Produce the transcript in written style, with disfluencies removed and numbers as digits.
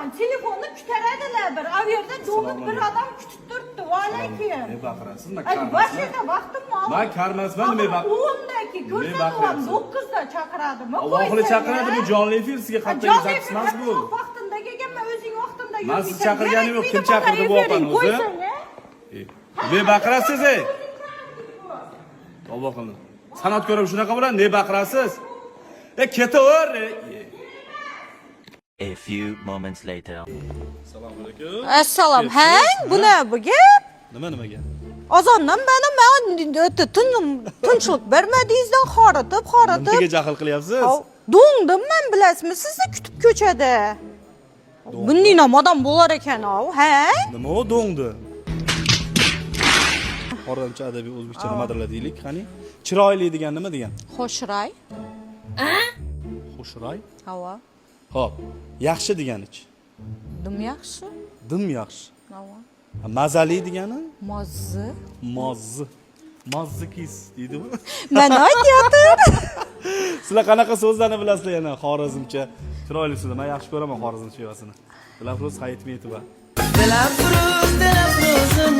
Baqiraman, telefonni ko'taradilar bir. A yerda do'ngib bir odam kutib turibdi. Va alaykum. Ne baqirasiz? Man Ay, karmasman. вообще-то vaqtim ma'lum. Man karmasman, nima 10daki Nima ko'rsatuv ham baqiryapsiz? 9da chaqiradimi? Allohni chaqiradi, bu jonli efir, sizga qayerda Jonli запись efir emas bu. Vaqtinda kelganman, o'zing vaqtinda Man siz yurmaysan. chaqirganim yo'q, kim chaqirdi bu opani o'zi? Qo'ysang, a? Ne baqirasiz ey? Tavba qildim. San'atkor ham shunaqa bo'ladi, ne baqirasiz? E ketaver. A few moments later. Assalomu alaykum. Assalom. Hang, bu ne bu gap? Nima nimaga? Ozondan beri man tinchlik bermadingizdan xoritib, xoritib. Nimaga jahl qilyapsiz? Do'ngdim man, bilasizmi, sizni kutib ko'chada. Bunday ham odam bo'lar ekan, ov, ha? Nima u do'ngdi? Xorazmcha adabiy o'zbekcha nimadirlar deylik, qani? Chiroyli degan nima degan? Xo'shray. Xushroy. Havo. Xo'p, yaxshi deganichi? Dim yaxshi. Dim yaxshi. Havo. Mazali degani? Mozzi. Mozzi. Mozzi kis deydimi? Man aytyaptim. Sizlar qanaqa so'zlarni bilasizlar yana xorazmcha? Chiroyli so'zlar. Men yaxshi ko'raman xorazm shevasini. Dilafruz Hayitmetova. Dilafruz, Dilafruzim.